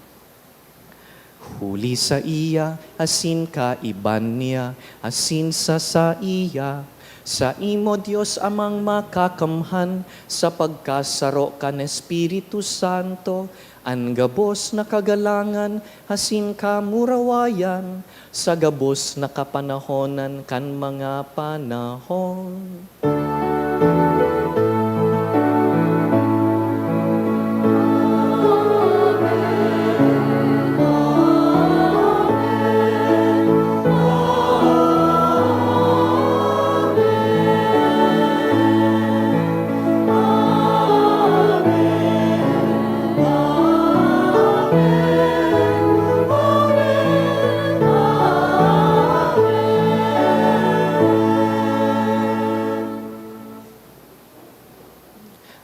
Huli saiya, asin kaiba niya, asin sa saiya, saimo, Dios Amang Makakamhan, sa pagkasaro kan Espiritu Santo, an gabos na kagalangan asin kamurawayan sa gabos na kapanahonan kan mga panahon.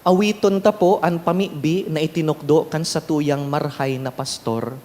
Awiton ta po an pamibi na itinukdo kan satuyang marahay na pastor.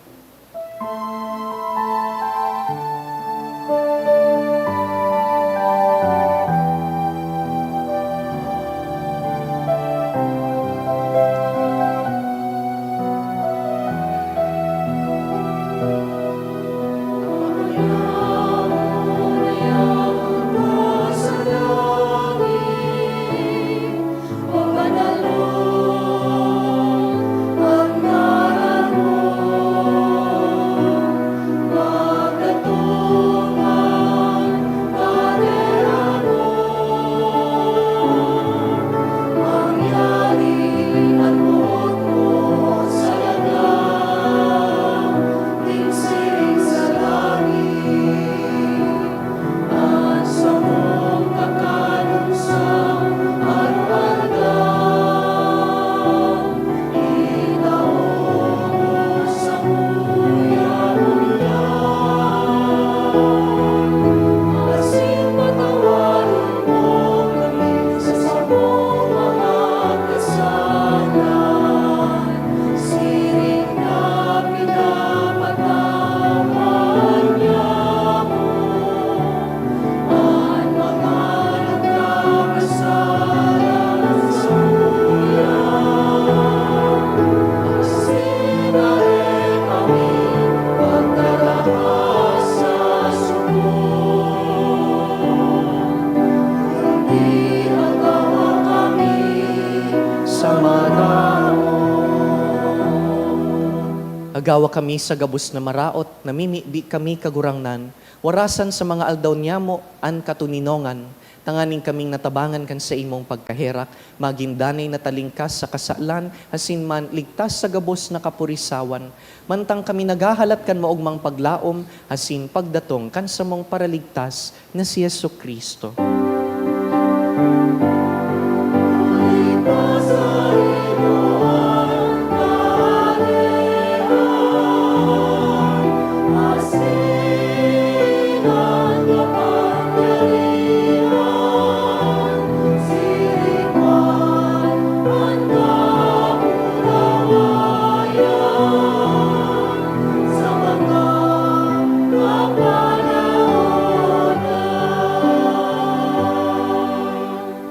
Gawa kami sa gabos na maraot, namimibi kami, Kagurangnan, warasan sa mga aldaw niyamo an katoninongan, tanganing kaming natabangan kan saimong pagkaherak, magin danay na talingkas sa kasalan, asin man ligtas sa gabos na kapurisawan, mantang kami naghahalat kan maogmang paglaom asin pagdatong kan samong Paraligtas na si Jesu-Cristo.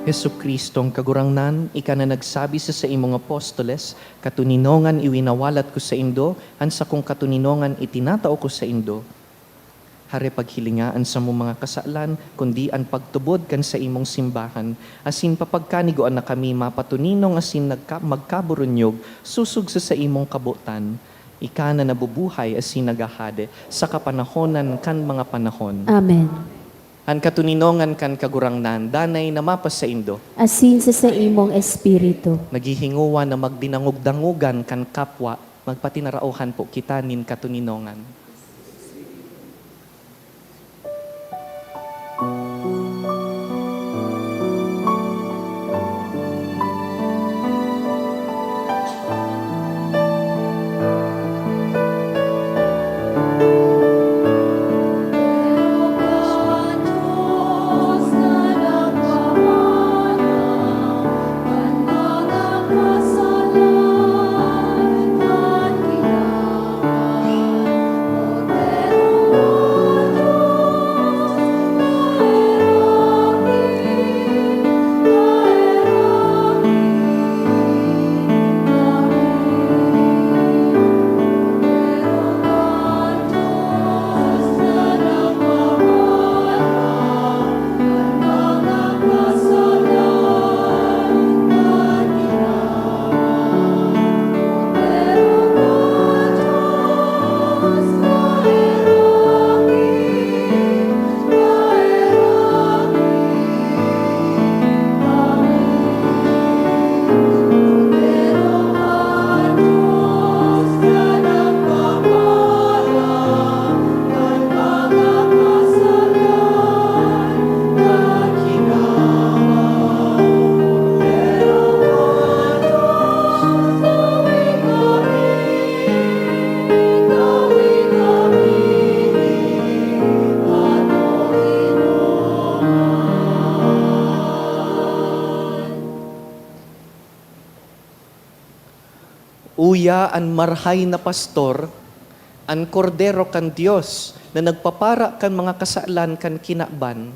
Jesu-Cristong Kagurangnan, ika na nagsabi sa saimong apostoles, "Katoninongan iwinawalat ko saindo, an sakong katoninongan itinatao ko saindo." Hare paghilinga an samong mga kasalan, kundi an pagtubod kan saimong simbahan, asin papagkanigoan na kami mapatoninong asin nagka-, magkaburunyog sosog sa saimong kabotan. Ika na nabubuhay asin naghahade sa kapanahonan kan mga panahon. Amen. An katoninongan kan Kagurangnan danay na mapasaindo. Asin sa saimong espiritu. Naghihingowa na magdinangog-dangogan kan kapwa, magpatinaraohan po kita nin katoninongan. Uya an marahay na pastor, an Kordero kan Dios na nagpapara kan mga kasalan kan kinaban.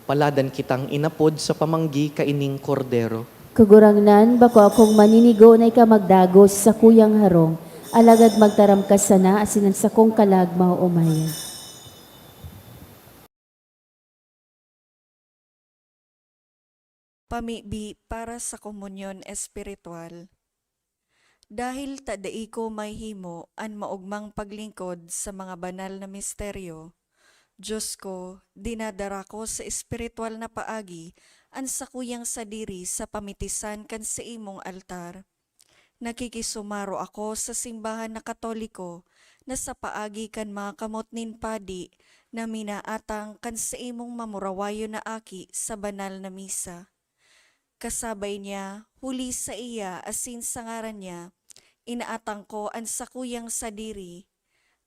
Paladan kitang inapod sa pamanggi kaining Kordero. Kagurangnan, bako akong maninigo na ika magdagos sa sakuyang harong, alagad magtaram ka sana asin an sakong kalag maoomay. Pamibi para sa komunyon espiritual. Dahil ta dai ko mahihimo an maogmang paglingkod sa mga banal na misteryo, Dios ko, dinadara ko sa espiritual na paagi an sakuyang sadiri sa pamitisan kan saimong altar. Nakikisumaro ako sa simbahan na Katoliko na sa paagi kan mga kamot nin padi na minaatang kan saimong mamurawayon na aki sa banal na misa. Kasabay niya, huli saiya asin sa ngaran niya, inaatang ko an sakuyang sadiri.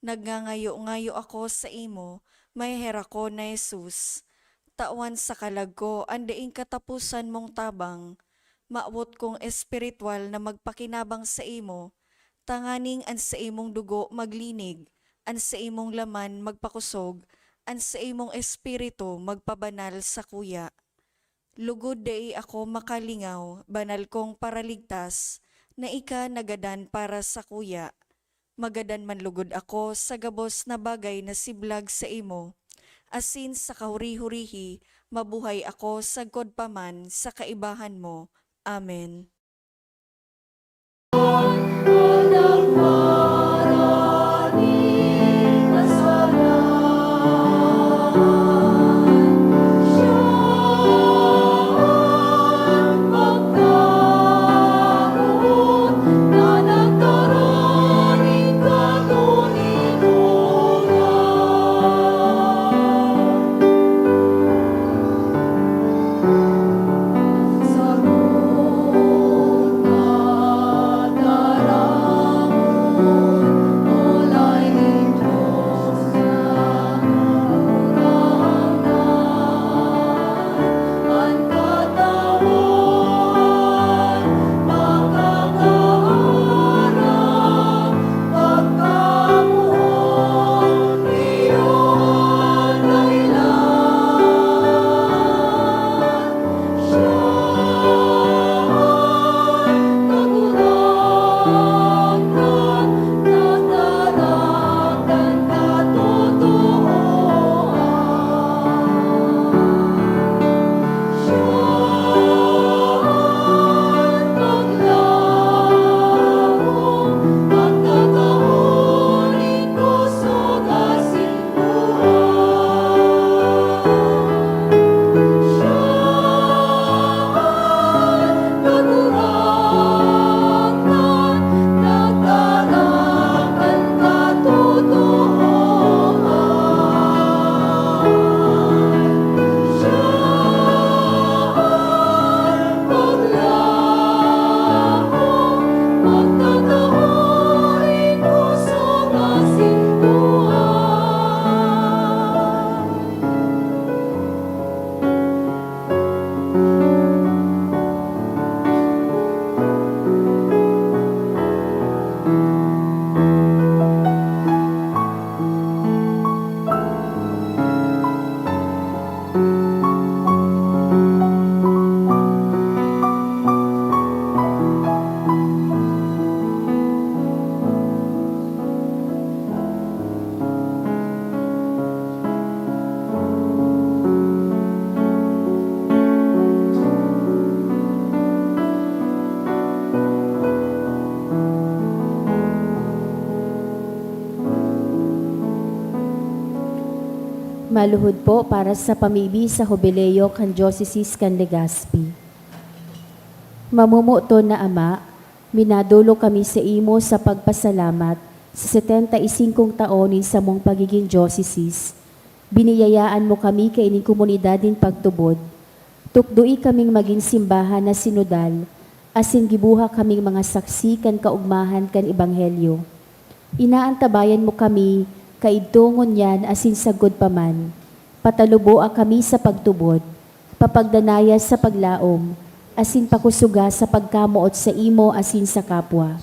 Nagngangayo-ngayo ako saimo, maheherak ko na Jesus, tawan sa kalag ko an daing kataposan mong tabang. Mawot kong espiritual na magpakinabang saimo, tanganing an saimong dugo maglinig, an saimong laman magpakosog, an saimong espiritu magpabanal sakuya. Lugod dai ako makalingaw, banal kong Paraligtas, na ika nagadan para sakuya. Magadan man lugod ako sa gabos na bagay na siblag saimo, asin sa kahuri-hurihi mabuhay ako sagkod pa man sa kaibahan mo. Amen. Maluhod po para sa pamibi sa Jubileo kan Diocese kan Legazpi. Mamomoton na Ama, minadolok kami sa imo sa pagpasalamat sa setenta y singkong taon nin samong pagigin diocese. Biniyayaan mo kami kaining komunidad nin pagtubod. Tukdoi kaming magin simbahan na sinodal, asin gibuha kaming mga saksi kan kaogmahan kan Ebanghelyo. Inaantabayan mo kami kaidto ngunyan asin sagkod pa man. Pataluboa kami sa pagtubod, papagdanaya sa paglaom, asin pakusoga sa pagkamoot sa imo asin sa kapwa.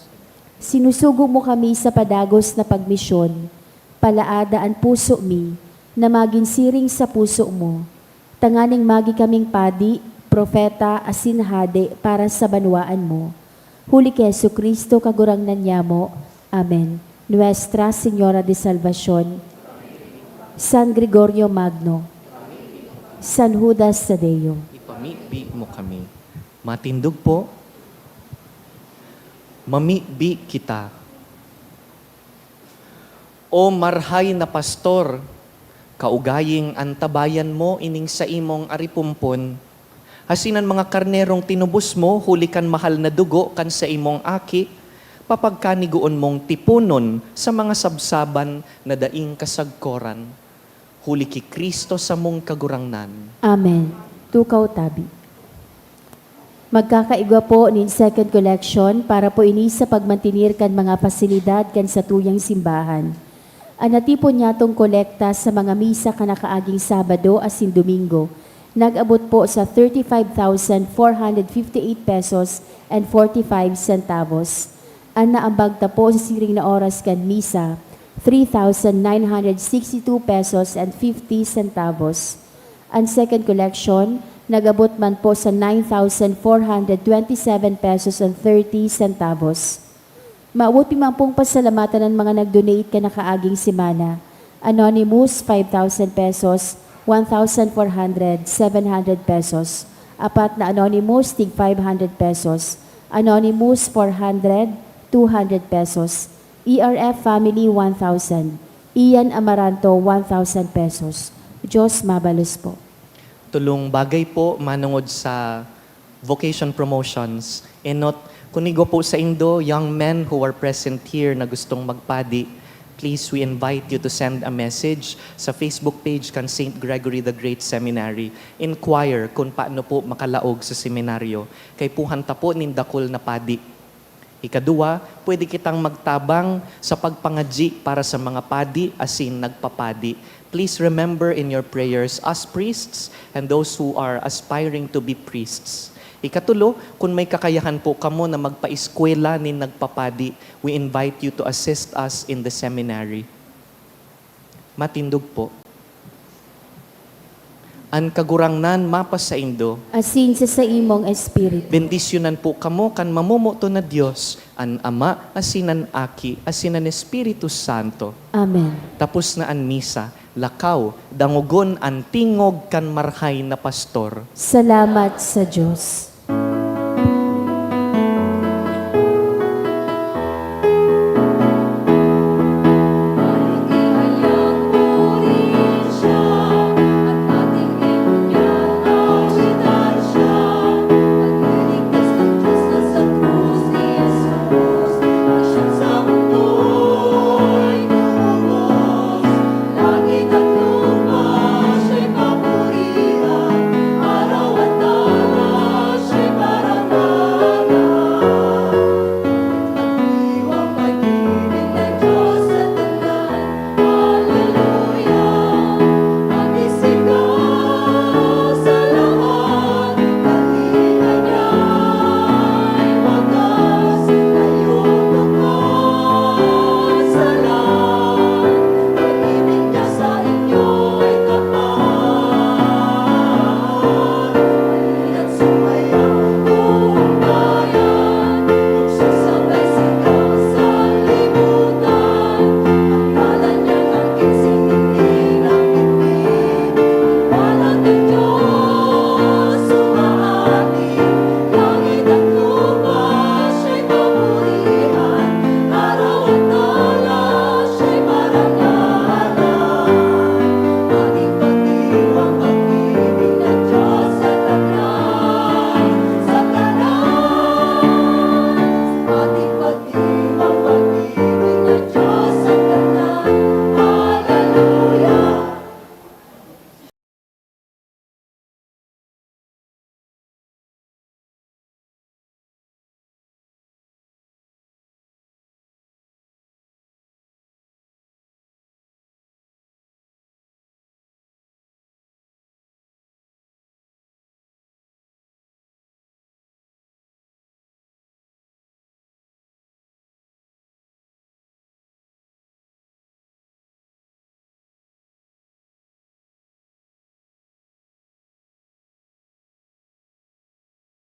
Sinusugo mo kami sa padagos na pagmisyon. Palaada an puso mi na magin siring sa puso mo, tanganing magi kaming padi, propeta, asin hade para sa banwaan mo. Huli ki Jesu-Cristo, Kagurangnan nyamo. Amen. Nuestra Señora de Salvacion, San Gregorio Magno, San Judas Tadeo. Ipamibi mo kami. Matindog po. Mamibi kita. O Marahay na Pastor, kaugaying antabayan mo ining saimong aripumpon, asin an mga karnerong tinubos mo huli kan mahal na dugo kan saimong Aki, papagkanigoon mong tiponon sa mga sabsaban na daing kasagkoran. Huli ki Cristo samong Kagurangnan. Amen. Tukaw tabi. Magkakaigwa po nin second collection para po ini sa pagmantenir kan mga pasilidad kan satuyang simbahan. An natipon nyatong kolekta sa mga misa kan nakaaging Sabado asin Domingo nag-abot po sa thirty-five thousand four hundred fifty-eight pesos and forty-five centavos. An naambag ta po sa siring na oras kan misa, three thousand nine hundred sixty-two pesos and fifty centavos. An second collection nag-abot man po sa nine thousand four hundred twenty-seven pesos and thirty centavos. Mawot mi man pong pasalamatan an mga nag-donate kan nakaaging semana. Anonymous, five thousand pesos, one thousand four hundred, seven hundred pesos. Apat na anonymous, tig five hundred pesos. Anonymous, four hundred, two hundred pesos. E R F family, one thousand. Ian Amaranto, one thousand pesos. Diyos mabalos po. Tulong bagay po manongod sa vocation promotions. Enot, kun igwa po saindo, young men who are present here na gustong magpadi, please, we invite you to send a message sa Facebook page kan Saint Gregory the Great Seminary. Inquire kun paano po makalaog sa seminaryo. Kaipuhan ta po nin dakul na padi. Ikaduwa, pwede kitang magtabang sa pagpangadyi para sa mga padi asin nagpapadi. Please remember in your prayers us priests and those who are aspiring to be priests. Ikatulo, kun may kakayahan po kamo na magpaeskwela nin nagpapadi, we invite you to assist us in the seminary. Matindog po. An Kagurangnan mapasaindo. Asin sa saimong espiritu. Bendisyonan po kamo kan mamomoton na Dios, an Ama, asin an Aki, asin an Espiritu Santo. Amen. Tapos na an misa. Lakaw, dangogon an tingog kan marahay na pastor. Salamat sa Dios.